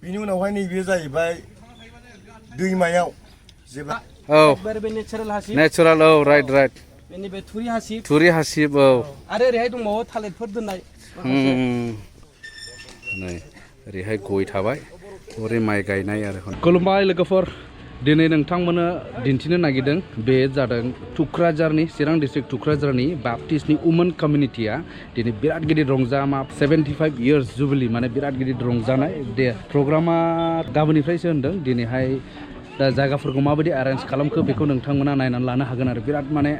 बिनि उनावहाय नैबे जाहैबाय दैमायाव जेब्ला बे नेचारेल हासिब नेचारेल राइट बेनि बे थुरि हासिब आरो ओरैहाय दंबावो थालिरफोर दोननाय नै ओरैहाय गय थाबाय ओरै माइ गायनाय आरो खुलुमबाय लोगोफोर दिनै नोंथांमोननो दिन्थिनो नागिरदों बे जादों तुक्राझारनि चिरां डिस्ट्रिक्ट तुक्राझारनि बाप्टिस्टनि वुमेन कमिउनिटिया दिनै बिराद गिदिर रंजामा 75 इयार्स जुबिली माने बिराद गिदिर रंजानाय दे प्रग्रामा गाबोननिफ्रायसो होनदों दिनैहाय दा जायगाफोरखौ माबायदि एरेन्ज खालामखो बेखौ नोंथांमोना नायनानै लानो हागोन आरो बिराद माने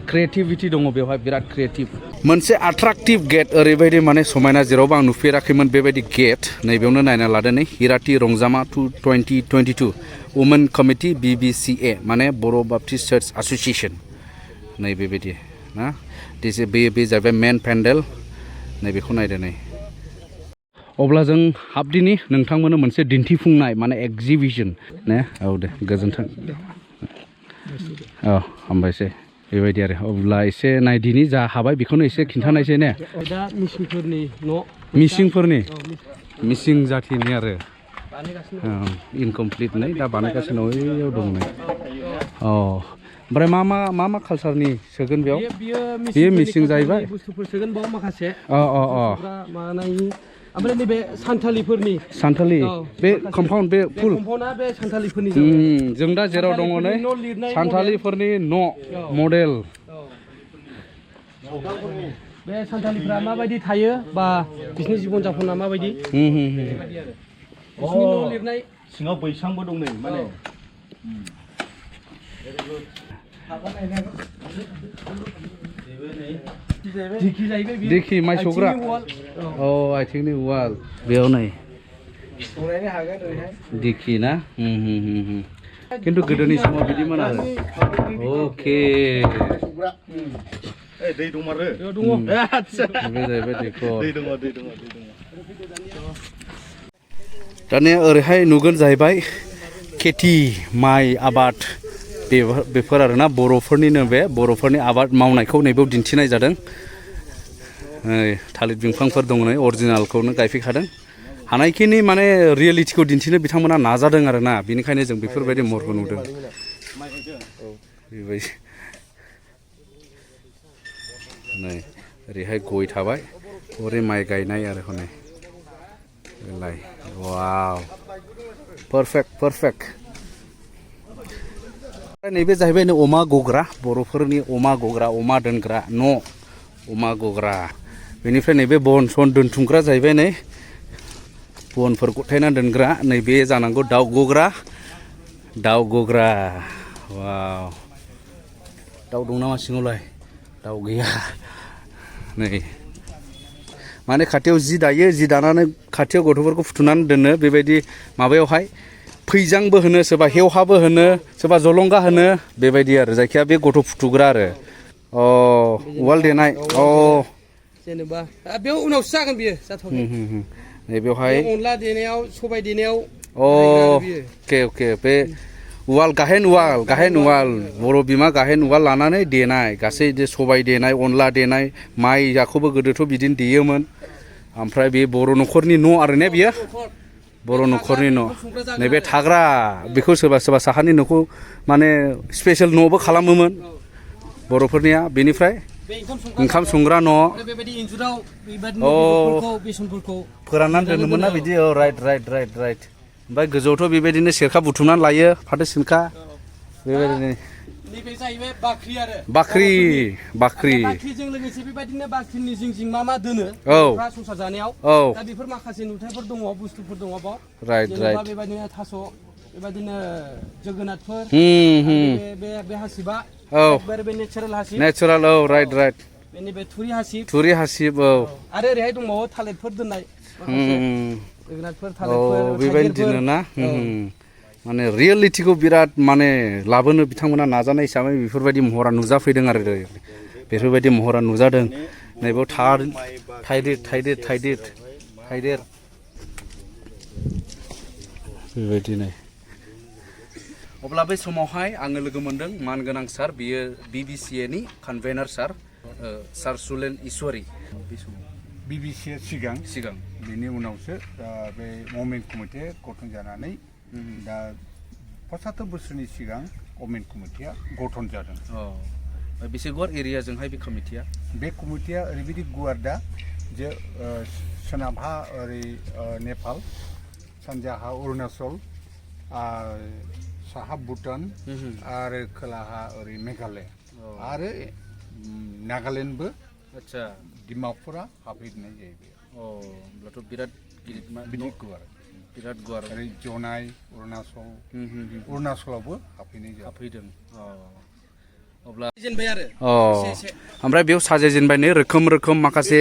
क्रिएटिभिटी दङ बेवहाय बिराद क्रिएटिभ मोनसे एट्राक्टिभ गेट ओरैबायदि माने समायना जेरावबो आं नुफेराखैमोन बेबायदि गेट नैबेयावनो नायना लादो नै हिराटी रंजामा 2022 वुमेन कमिटि BBCA माने बर' बाप्टिस्ट चार्च एसोसिएशन नै बेबायदि ना बे जाबाय मेन पेन्डेल नैबेखौ नायदो नै अब्ला जों हाबदिनि नोंथांमोननो मोनसे दिन्थिफुंनाय माने एक्जिबिशन ने दे गोजोन्थों हामबायसै बेबायदि आरो अब्ला एसे नायदिनि जा हाबाय बेखौनो एसे खिन्थानायसै ने दा मिसिंफोरनि न' मिसिं जाथिनि आरो इनकमप्लिट नै दा बानायगासिनो ओयाव दं नै ओमफ्राय मा कालसारनि सोगोन बेयाव बेयो मिसिं जाहैबाय बुस्थुफोर सोगोन बाव माखासे ओमफ्राय नैबे सान्थालि बे कम्पाउन्ड बे फुल कम्पाउन्डआ बे सान्थालिफोरनि जों दा जेराव दङ नै सान्थालिफोरनि न' मडेल बे सान्थालिफ्रा माबायदि थायो बा बिसोरनि जिबन जापना माबायदि बिसोरनि न' लिरनाय सिङाव बैसांबो दं नै माने देखि माइ सौग्रा आथिंनि उवाल बेयाव नै देखि ना खिन्थु गोदोनि समाव बिदिमोन आरो अके दै दंमारो बे जाहैबाय दानिया ओरैहाय नुगोन जाहैबाय खेथि माइ आबाद बेफोर आरोना बर'फोरनिनो बे बर'फोरनि आबाद मावनायखौ नैबेयाव दिन्थिनाय जादों थालिर बिफांफोर दङ नै अरिजिनालखौनो गायफैखादों हानायखिनि माने रियेलिटिखौ दिन्थिनो बिथांमोना नाजादों आरोना बेनिखायनो जों बेफोरबायदि महरखौ नुदों बेबायदि नै ओरैहाय गय थाबाय ओरै माइ गायनाय आरो हनै वाव पारफेक्ट नैबे जाहैबाय अमा गग्रा बर'फोरनि अमा गग्रा अमा दोनग्रा न' अमा गग्रा बेनिफ्राय नैबे बन सन दोनथुमग्रा जाहैबाय नै बनफोर गथायना दोनग्रा नैबे जानांगौ दाउ गग्रा वाव दाउ दं नामा सिङावलाय दाउ गैया नै माने खाथियाव जि दायो जि दानानै खाथियाव गथ'फोरखौ फुथुनानै दोनो बेबायदि माबायावहाय फैजांबो होनो सोरबा हेवहाबो होनो सोरबा जलंगा होनो बेबायदि आरो जायखिया बे गथ' फुथुग्रा आरो उवाल देनाय जेनेबा बेयाव उनावसो जागोन बियो जाथ'वाखै नैबेवहाय अनला देनायाव सबाय देनायाव अके बे उवाल गाहेन उवाल बर' बिमा गाहेन उवाल लानानै देनाय गासै सबाय देनाय अनला देनाय माइ जाखौबो गोदोथ' बिदिनो देयोमोन ओमफ्राय बे बर' न'खरनि न' आरो ने बियो बर' न'खरनि न' नैबे थाग्रा बेखौ सोरबा साहानि न'खौ माने स्पेशेल न'बो खालामोमोन बर'फोरनिया बेनिफ्राय ओंखाम संग्रा न' फोराननानै दोनोमोन ना बिदि राइट ओमफ्राय गोजौआवथ' बेबायदिनो सेरखा बुथुमनानै लायो फाथो सिनखा बेबायदिनो नैबे जाहैबाय बाख्रि आरो बाख्रिजों लोगोसे बेबायदिनो बाख्रिनि जिं मा दोनो संसार जानायाव दा बेफोर माखासे नुथायफोर दङ बुस्थुफोर दङ बाव राइट बेबायदिनो थास' बेबायदिनो जोगोनारफोर बे हासिबा बे नेचारेल हासिब राइट बेनि बे थुरि हासिब आरो ओरैहाय दंबावो थालिरफोर दोननाय जोगोनारफोर थालिरफोर बेबायदिनो ना माने रियेलिटिखौ बिराद माने लाबोनो बिथांमोना नाजानाय हिसाबै बेफोरबायदि महरा नुजाफैदों आरो बेफोरबायदि महरा नुजादों नैबेयाव थाइदेर बेबायदिनो अब्ला बे समावहाय आङो लोगो मोनदों मानगोनां सार बियो BBCA नि कनभेनार सार सुलेन इसवारी बे समाव BBCA सिगां बिनि उनावसो बे मुभमेन्ट कमिटि गठन जानानै दा 75 बोसोरनि सिगां मुभमेन्ट कमिटिया गठन जादों। बेसे गुवार एरियाजोंहाय बे कमिटिया? बे कमिटिया ओरैबायदि गुवार दा जे सोनाबहा ओरै नेपाल, सानजाहा अरुणाचल, साहा भुटान आरो खोलाहा ओरै मेघालय आरो नागालेण्डबो आच्छा डिमापुरा हाबहैनाय जायो बे। होमब्लाथ' बिराद गिदिर बिराद गुवार ओरै जनाय अरुणाचलावबो हाबफैदों। अब्ला ओमफ्राय बेयाव साजायजेनबाय नै रोखोम माखासे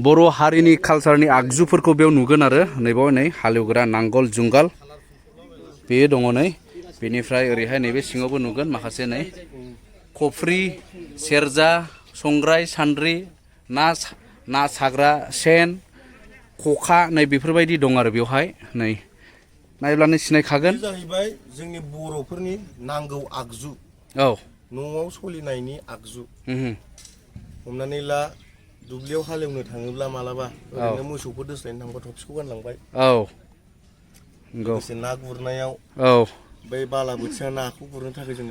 बर' हारिनि कालचारनि आगजुफोरखौ बेयाव नुगोन आरो नैबाव नै हालेवग्रा नांगोल जुंगाल बेयो दङ नै बेनिफ्राय ओरैहाय नैबे सिङावबो नुगोन माखासे नै खफ्रि सेरजा संग्राय सान्द्रि ना साग्रा सेन खखा नै बेफोरबायदि दं आरो बेवहाय नै नायब्लानो सिनायखागोन। बे जाहैबाय जोंनि बर'फोरनि नांगौ आगजु। न'आव सोलिनायनि आगजु। हमनानै ला दुब्लियाव हालेवनो थाङोब्ला मालाबा ओरैनो मोसौफोर दोस्लायनो थांबा थफिखौ गानलांबाय। लोगोसे ना गुरनायाव बै बालाबोथिया नाखौ गुरनो थाखाय जों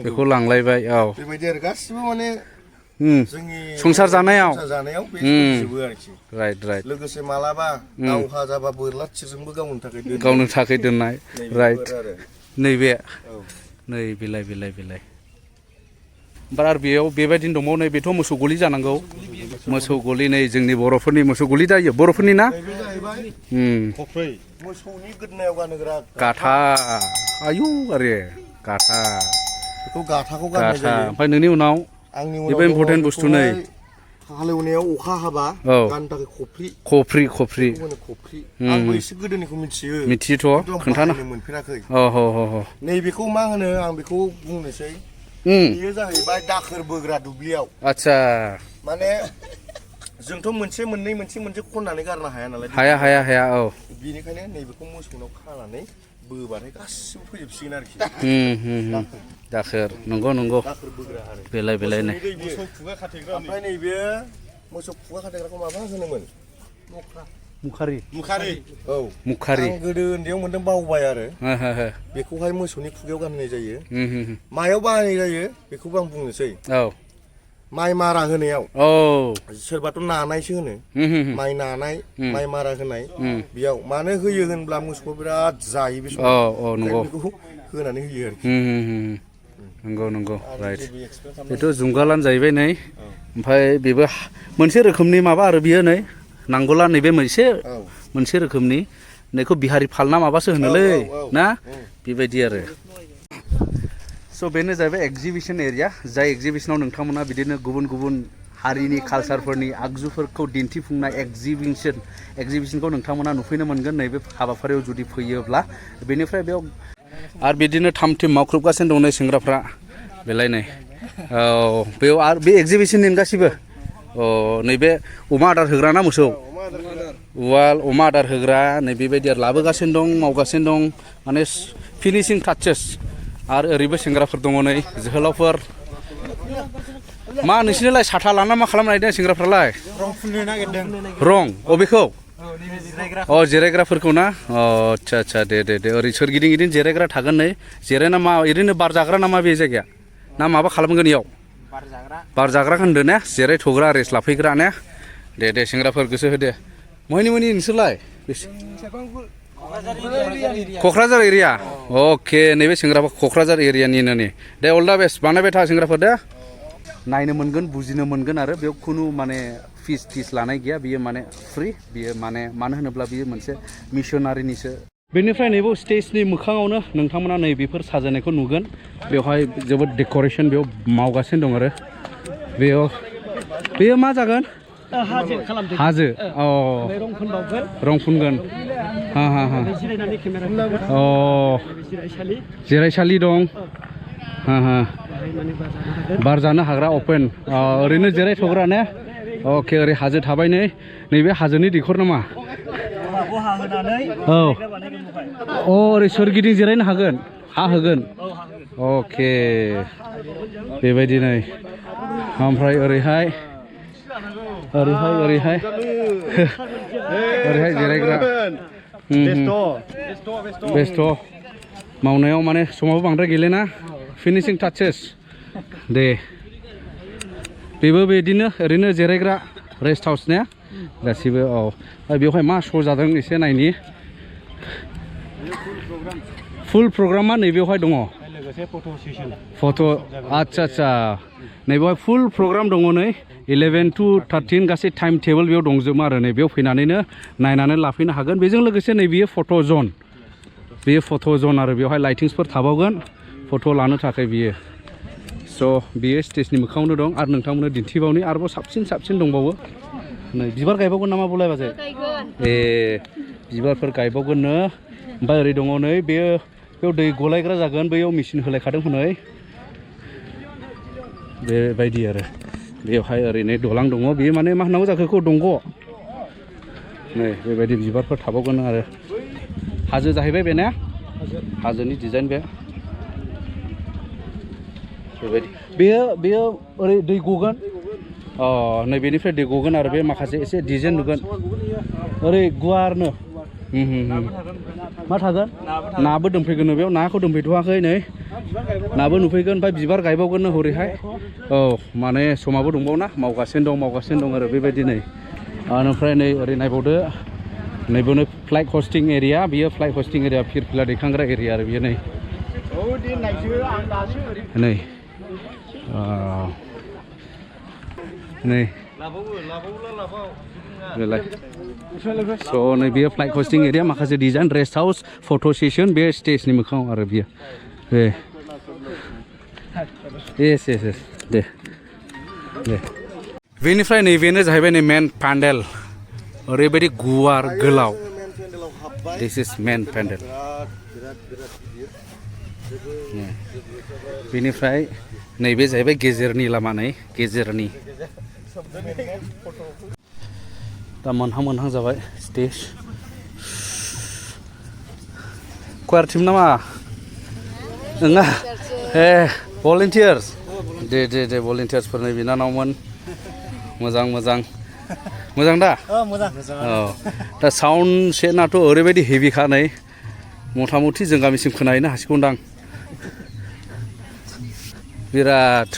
बेखौ लांलायबाय। बेबायदि आरो गासिबो माने जोंनि संसार जानायाव बे सोलिजोबो आरोखि। राइट लोगोसे मालाबा दावहा जाबा बोरला थिरजोंबो गावनो थाखाय दोननाय राइट नैबे नै बिलाइ ओमफ्राय आरो बेयाव बेबायदिनो दंबावो नै बेथ' मोसौ गलि जानांगौ। मोसौ गलि नै जोंनि बर'फोरनि मोसौ गलि जायो बर'फोरनि ना? मोसौनि गोदनायाव गानहोग्रा गाथा आयु आरे गाथा बेखौ गाथाखौ गाननाय जायो। ओमफ्राय नोंनि उनाव बेबो इम्पर्टेन्ट बुस्थु नै हालेवनायाव अखा हाबा गाननो थाखाय खफ्रि आंबो एसे गोदोनिखौ मिथियोथ' खोन्थानो मोनफेराखै। नैबेखौ मा होनो आं बेखौ बुंनोसै। बेयो जाहैबाय दाखोर बोग्रा दुब्लियाव। आच्छा माने जोंथ' मोनसे खननानै गारनो हाया नालाय। हाया बेनिखायनो नैबेखौ मोसौनाव खानानै बोबाथाय गासिबो फैजोबसिगोन आरोखि। दाखोर नंगौ दाखोर बोग्रा आरो बेलाय नै मोसौ खुगा खाथेग्रा। ओमफ्राय नैबे मोसौ खुगा खाथेग्राखौ माबा होनोमोन? मुखारि आं गोदो उन्दैयाव मोनदों बावबाय आरो बेखौहाय मोसौनि खुगायाव गानहोनाय जायो। मायाव बाहायनाय जायो बेखौबो आं बुंनोसै। माइ मारा होनायाव सोरबाथ' नानायसो होनो माइ नानाय माइ मारा होनाय बेयाव मानो होयो होनब्ला मोसौखौ बिराद जायो बे समाव बेखौ होनानै होयो आरोखि। नंगौ राइट बेथ' जुंगालानो जाहैबाय नै ओमफ्राय बेबो मोनसे रोखोमनि माबा आरो बियो नै नांगोला नैबे मोनसे रोखोमनि नैखौ बिहारि फालना माबासो होनोलै ना बेबायदि आरो। स' बेनो जाहैबाय एगजिबिसन एरिया जाय एगजिबिसनाव नोंथांमोना बिदिनो गुबुन हारिनि कालचारफोरनि आगजुफोरखौ दिन्थिफुंनाय एगजिबिसनखौ नोंथांमोना नुफैनो मोनगोन नैबे हाबाफारियाव जुदि फैयोब्ला। बेनिफ्राय बेयाव आरो बिदिनो थाम थिम मावख्रुबगासिनो दं नै सेंग्राफ्रा बेलाय नै बेयाव आरो बे एगजिबिसननि गासिबो नैबे अमा आदार होग्रा ना मोसौ अमा आदार होग्रा नै बेबायदि आरो लाबोगासिनो दं मावगासिनो दं माने फिनिशिं टाचेस। आरो ओरैबो सेंग्राफोर दङ नै जोहोलावफोर मा नोंसिनिलाय साथा लाना मा खालामनो नागिरदों सेंग्राफ्रालाय? रं फुननो नागिरदों। रं अबेखौ? जिरायग्राफोरखौ ना? आच्छा दे ओरै सोरगिदिं जिरायग्रा थागोन नै जिरायना मा ओरैनो बार जाग्रा ना मा बे जायगाया ना माबा खालामगोन इयाव? बार जाग्रा होनदों ने जिरायथ'ग्रा रेस्ट लाफैग्रा ने? दे सेंग्राफोर गोसो होदे। मोहिनि नोंसोरलाय? क'क्राझार एरिया अके नैबे सेंग्राफोर क'क्राझार एरियानिनो नै दे अल दा बेस्ट बानायबाय था सेंग्राफोर दे। नायनो मोनगोन बुजिनो मोनगोन आरो बेयाव खुनु माने फिस लानाय गैया बियो माने फ्रि बियो मानो होनोब्ला बियो मोनसे मिशनारिनिसो। बेनिफ्राय नैबे स्टेजनि मोखाङावनो नोंथांमोना नै बेफोर साजायनायखौ नुगोन बेवहाय जोबोद डेक'रेसन बेयाव मावगासिनो दं आरो बेयो मा जागोन? हाजो रं फुनगोन जिरायसालि दं बार जानो हाग्रा अपेन ओरैनो जिरायथ'ग्रा ने? अके ओरै हाजो थाबाय नैबे हाजोनि दैखर नामा? ओरै सोरगिदिं जिरायनो हागोन हा होगोन अके बेबायदि नै ओमफ्राय ओरैहाय ओरैहाय जिरायग्रा बेस्थ' मावनायाव माने समाबो बांद्राय गैलेना फिनिशिं टाचेस दे बेबो बिदिनो ओरैनो जिरायग्रा रेस्ट हाउस ने गासिबो औ बेवहाय मा श' जादों एसे नायनि फुल प्रग्रामा नैबेवहाय दङ फट' आच्छा नैबेवहाय फुल प्रग्राम दङ नै 11 to 13 गासै टाइम टेबोल बेयाव दंजोबो आरो नै बेयाव फैनानैनो नायनानै लाफैनो हागोन बेजों लोगोसे नै बेयो फट' जन बेयो फट' जन आरो बेवहाय लाइटिंसफोर थाबावगोन फट' लानो थाखाय बियो स' बियो स्टेजनि मोखाङावनो दं आरो नोंथांमोननो दिन्थिबावनि आरोबाव साबसिन दंबावो नै बिबार गायबावगोन नामा बुलाय बाजै ए बिबारफोर गायबावगोननो ओमफ्राय ओरै दङ नै बेयाव दै गलायग्रा जागोन बैयाव मेचिन होलायखादों हनै बेबायदि आरो बेवहाय ओरैनो दलां दङ बेयो माने मा होननांगौ जाखो दंग' नै बेबायदि बिबारफोर थाबावगोन आरो हाजो जाहैबाय बे ने हाजोनि डिजाइन बे बेबायदि बेयो ओरै दै गगोन नै बेनिफ्राय दै गगोन आरो बे माखासे एसे डिजाइन नुगोन ओरै गुवारनो मा थागोन नाबो दोनफैगोन बेयाव नाखौ दोनफैथ'वाखै नै नाबो नुफैगोन ओमफ्राय बिबार गायबावगोन हरैहाय औ माने समाबो दंबावोना मावगासिनो दं आरो बेबायदि नै ओमफ्राय नै ओरै नायबावदो नैबेनो फ्लाइट हस्टिं एरिया बियो फ्लाइट हस्टिं एरिया फिरफिला दैखांग्रा एरिया आरो बियो नै स' नै बेयो फ्लाइट हस्टिं एरिया माखासे डिजाइन रेस्ट हाउस फट' सेसन बे स्टेजनि मोखाङाव आरो बियो बे येस दे बेनिफ्राय नैबेनो जाहैबाय नै मेन पेन्डेल ओरैबायदि गुवार गोलाव दिस इज मेन पेन्डेल बेनिफ्राय नैबे जाहैबाय गेजेरनि लामा नै गेजेरनि दा मोनहां जाबाय स्टेज कयार टिम नामा नङा ए भलेन्टियार्स दे भलेन्टियार्सफोर नै बिनानावमोन मोजां दा औ दा साउन्ड सेटआथ' ओरैबायदि हेभिखा नै मथा मथि जों गामिसिम खोनाहैनो हासिगौदां बिराद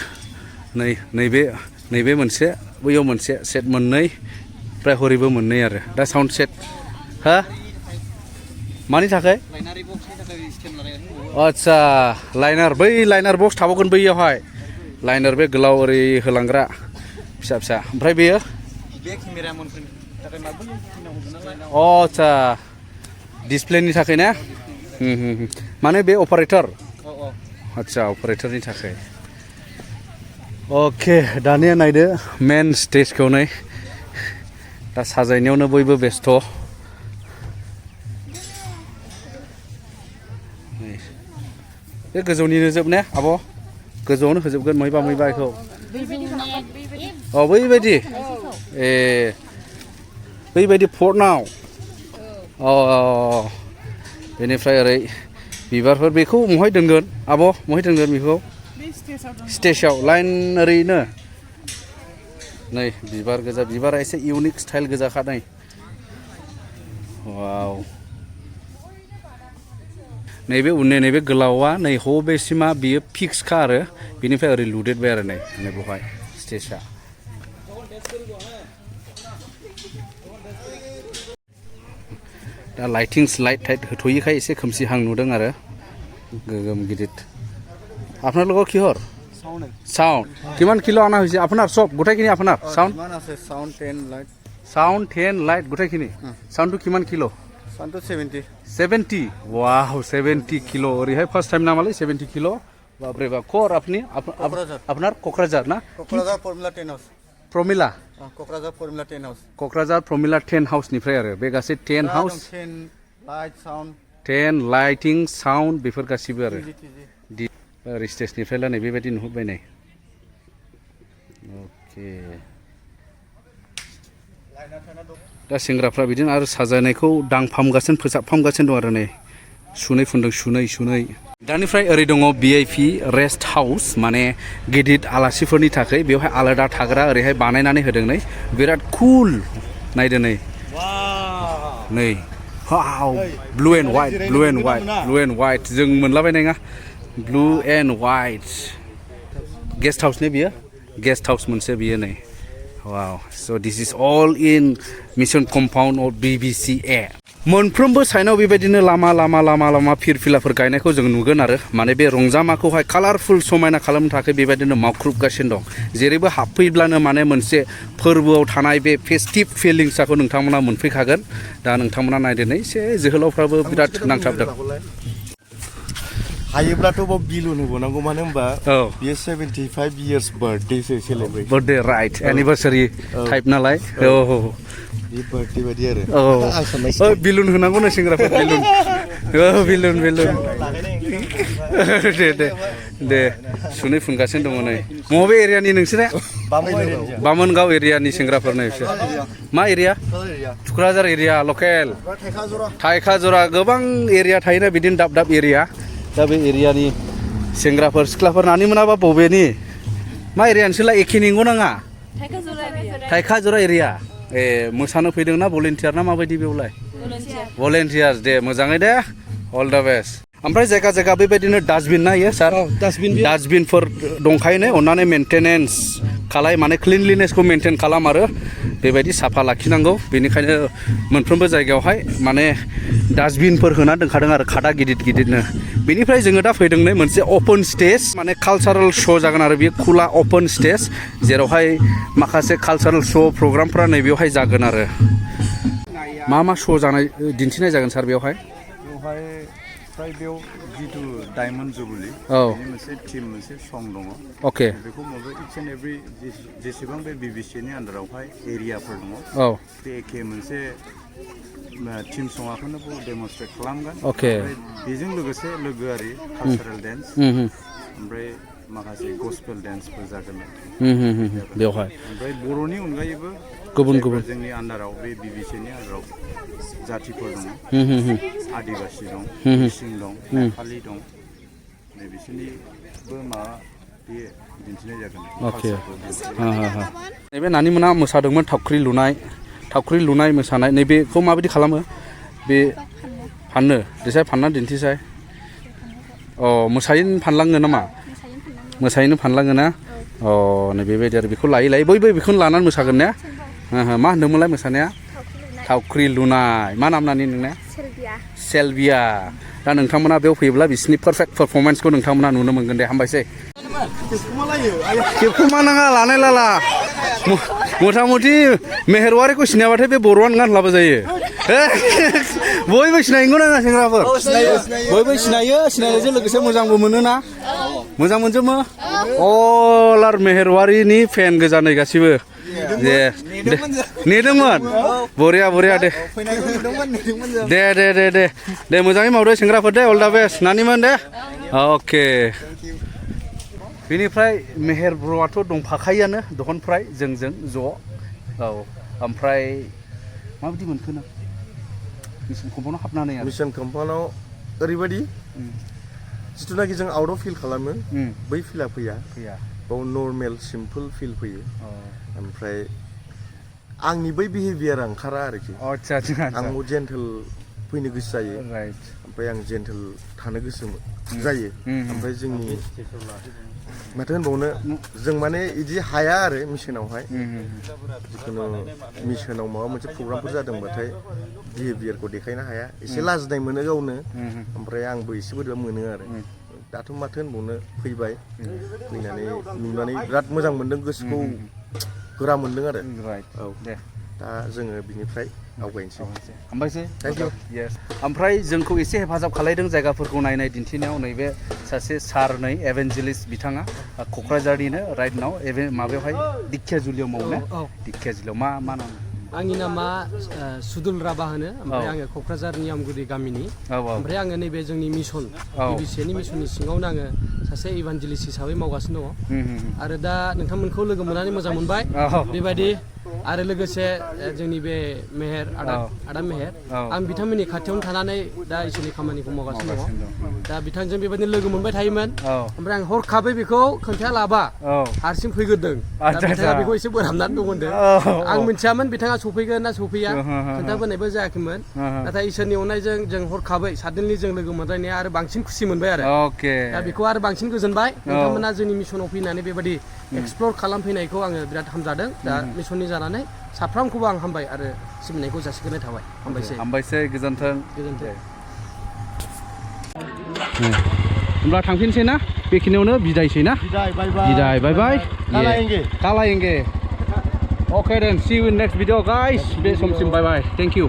नैबे मोनसे बैयाव मोनसे सेट मोननै ओमफ्राय हरैबो मोननै आरो दा साउन्ड सेट हा मानि थाखाय आच्छा बै लाइनार बक्स थाबावगोन बैयावहाय लाइनार बे गोलाव ओरै होलांग्रा फिसा ओमफ्राय बेयो आच्छा डिसप्लेनि थाखाय ना माने बे अपारेटर आच्छा अपारेटरनि थाखाय अके दानिया नायदो मेन स्टेजखौ नै दा साजायनायावनो बयबो बेस्थ' बे गोजौनिनो जोब ने आब' गोजौआवनो होजोबगोन मैबा बेखौ बैबायदि ए बैबायदि फर्टनाव बेनिफ्राय ओरै बिबारफोर बेखौ महाय दोनगोन आब' महाय दोनगोन बेखौ स्टेजाव लाइन ओरैनो नै बिबार गोजा बिबारा एसे इउनिक स्टाइल गोजाखा नै वाव नैबे उननि नैबे गोलावा नै बेसिमा बियो फिक्सखा आरो बिनिफ्राय ओरै लुदेरबाय आरो नै बेवहाय स्टेजआ दा लाइट होथ'यैखाय एसे खोमसिहां नुदों आरो गोगोम गिदिर আপোনালোকৰ কিহৰ সাউন্ড কিমান কিলো আনা হৈছে আপোনাৰ সব গোটেইখিনি আপোনাৰ সাউন্ড কিমান আছে সাউন্ড 10 লাইট গোটেইখিনি সাউন্ডটো কিমান কিলো সাউন্ডটো 70 ওয়াও 70 কিলো ওরিহাই ফার্স্ট টাইম নামালে 70 কিলো বাপরে বাপ কোর আপনি আপনার কোকরাঝার না Kokrajhar formula 10 house Pramila Kokrajhar formula 10 house Kokrajhar formula 10 হাউসनिफ्राय आरो बे गासै 10 house 10 light sound 10 lighting sound बेफोर गासिबो आरो स्टेजनिफ्राय लानाय बेबायदि नुहुरबाय नै अके दा सेंग्राफ्रा बिदिनो आरो साजायनायखौ दांफामगासिनो फोसाबफामगासिनो दं आरो नै सुनै फुन्दों सुनै दानिफ्राय ओरै दङ VIP रेस्ट हाउस माने गिदिर आलासिफोरनि थाखाय बेवहाय आलादा थाग्रा ओरैहाय बानायनानै होदों नै बिराद कुल नायदो नै नै वाव ब्लू एन्ड वाइट जों मोनलाबायनाय नङा blue and white guest house ने बियो गेस्ट हाउस मोनसे बियो नै wow so' this is all in mission compound of BBCA मोनफ्रोमबो साइडआव बेबायदिनो लामा फिरफिलाफोर गायनायखौ जों नुगोन आरो माने बे रंजामाखौहाय कालारफुल समायना खालामनो थाखाय बेबायदिनो मावख्रुबगासिनो दं जेरैबो हाबफैब्लानो माने मोनसे फोरबोआव थानाय बे फेस्टिभ फिलिंसखौ नोंथांमोना मोनफैखागोन दा नोंथांमोना नायदो नै एसे जोहोलावफ्राबो बिराद नांथाबदों हायोब्लाथ' बाव बिलुन होबावनांगौ मानो होनबा बियो 75 इयार्स बार्थडेसो celebrate birthday right anniversary type नालाय औ बे बार्थडे बायदि आरो औ बिलुन होनांगौनो सेंग्राफोर बिलुन दे सुनै फुनगासिनो दङ नै बबे एरियानि नोंसोरा बामोनगाव एरियानि सेंग्राफोर नै बिसोर मा एरिया तुक्राझार एरिया लकेल थाइखाजरा गोबां एरिया थायोना बिदिनो दाब एरिया दा बे एरियानि सेंग्राफोर सिख्लाफोर नानि मोनाबा बबेनि मा एरिया नोंसोरलाय एखे नंगौ नाङा थाइखाजरा एरिया ए मोसानो फैदोंना भलेन्टियार ना माबायदि बेवलाय भलेन्टियार्स दे मोजाङै दे अल द बेस्ट ओमफ्राय जायगा बेबायदिनो डास्टबिन नायो सार डास्टबिनफोर दंखायो ने अन्नानै मेनटेनेन्स खालाय माने क्लिनलिनेसखौ मेनटेन खालाम आरो बेबायदि साफा लाखिनांगौ बेनिखायनो मोनफ्रोमबो जायगायावहाय माने डास्टबिनफोर होना दोनखादों आरो खादा गिदिरनो बेनिफ्राय जोङो दा फैदों नै मोनसे अपेन स्टेज माने कालचारेल श' जागोन आरो बेयो खुला अपेन स्टेज जेरावहाय माखासे कालचारेल श' प्रग्रामफ्रा नैबेयावहाय जागोन आरो मा श' जानाय दिन्थिनाय जागोन सार बेवहाय फ्राय बेयाव जिथु डायमन्ड जुबुलि मोनसे टीम मोनसे सं दङ अके बेखौ माबा इच एन्ड एभ्रि जेसेबां बे BBCनि आन्दारावहाय एरियाफोर दङ बे एखे मोनसे टीम सङाखौनो डेमनस्ट्रेट खालामगोन अके बेजों लोगोसे लोगोआरि कालचारेल डेन्स ओमफ्राय माखासे गस्पेल डेन्सफोर जागोन बेवहाय ओमफ्राय बर'नि अनगायैबो गुबुन जोंनि आन्दाराव बे BBCनि आन्दाराव जातिफोर दङ आदिबासि दं मिसिं दं नेपालि दं बिसोरनिबो माबा बे दिन्थिनाय जागोन अके नैबे नानि मोना मोसादोंमोन थावख्रि लुनाय मोसानाय नैबेखौ माबायदि खालामो बे फाननो देसाय फानना दिन्थिसाय मोसायैनो फानलाङो नामा मोसायैनो फानलाङो ना नै बेबायदि आरो बेखौ लायै बयबो बेखौनो लानानै मोसागोन ने मा होनदोंमोनलाय मोसानाया थावख्रि लुनाय मा नाम नानि नोंना सेलबिया दा नोंथांमोना बेयाव फैयोब्ला बिसोरनि पारफेक्ट पारफरमेन्सखौ नोंथांमोना नुनो मोनगोन दे हामबायसै खेबखुमा नाङा लानाय लाला मथा मथि मेहेरवारिखौ सिनायाबाथाय बे बर'आनो गानलाबो जायो बयबो सिनायगौ नाङा सेंग्राफोर बयबो सिनायनायजों लोगोसे मोजांबो मोनोना मोजां मोनजोबो अल आर मेहेरवारिनि फेन गोजा नै गासिबो दे नेदोंमोन बरिया दे मोजाङै मावदो सेंग्राफोर दे अल दा बेस्ट नानिमोन दे अके बेनिफ्राय मेहेर ब्र'आथ' दंफाखायोआनो दहनफ्राय जोंजों ज' ओमफ्राय माबायदि मोनखो नों मिशन कम्पाउन्डआव हाबनानै मिशन कम्पाउन्डआव ओरैबायदि जिथुनाखि जों आउट अफ फिल खालामो बै फिला फैया बाव नर्मेल सिम्पोल फिल फैयो ओमफ्राय आंनि बै बिहेभियारा ओंखारा आरोखि आं जेन्टेल फैनो गोसो जायो ओमफ्राय आं जेन्टेल थानो गोसो जायो ओमफ्राय जोंनि माथो होनबावनो जों माने बिदि हाया आरो मिशनावहाय जिखुनु मिशनाव माबा मोनसे प्रग्रामफोर जादोंबाथाय बिहेभियारखौ देखायनो हाया एसे लाजिनाय मोनो गावनो ओमफ्राय आंबो एसे बोरैबा मोनो आरो दाथ' माथो होनबावनो फैबाय फैनानै नुनानै बिराद मोजां मोनदों गोसोखौ गोरा मोनदों आरो दा जोङो बिनिफ्राय आवगायनोसै हामबायसै थेंक इउ ओमफ्राय जोंखौ एसे हेफाजाब खालायदों जायगाफोरखौ नायनाय दिन्थिनायाव नैबे सासे सार नै एभेन्जेलिस्ट बिथाङा क'क्राझारनिनो राइट नाव माबायावहाय दिखियाजुलियाव मावो दिखियाजुलियाव मा नाम आंनि नामा सुदुल राभा होनो ओमफ्राय आङो क'क्राझार नियामगुरि गामिनि ओमफ्राय आङो नैबे जोंनि मिशन BBCनि मिशननि सिङावनो आङो सासे इभान्जेलिस्ट हिसाबै मावगासिनो दङ आरो दा नोंथांमोनखौ लोगो मोननानै मोजां मोनबाय बेबायदि आरो लोगोसे जोंनि बे मेहेर आदा मेहेर आं बिथांमोननि खाथियावनो थानानै दा इसोरनि खामानिखौ मावगासिनो दङ दा बिथांजों बेबायदिनो लोगो मोनबाय थायोमोन ओमफ्राय आं हरखाबै बेखौ खोन्थायालाबा हारसिं फैग्रोदों दा बिथाङा बेखौ एसे बोरहाबनानै दं होनदों आं मिथियामोन बिथाङा सफैगोन ना सफैया खोन्थाबोनायबो जायाखैमोन नाथाय इसोरनि अननायजों जों हरखाबै साडेनलि जों लोगो मोनलायनाया आरो बांसिन खुसि मोनबाय आरो दा बेखौ आरो बांसिन गोजोनबाय नोंथांमोना जोंनि मिसनाव फैनानै बेबायदि एक्सप्लर खालामफैनायखौ आङो बिराद हामजादों दा मिसननि जानानै साफ्रोमखौबो आं हामबाय आरो सिबिनायखौ जासिगोरनाय थाबाय हामबायसै गोजोन्थों गोजोन्थों होमब्ला थांफिनसै ना बेखिनियावनो बिदायसै ना बिदाय बाय बाय कालायेंगे Okay then, see you in next video guys. Bye bye. Thank you.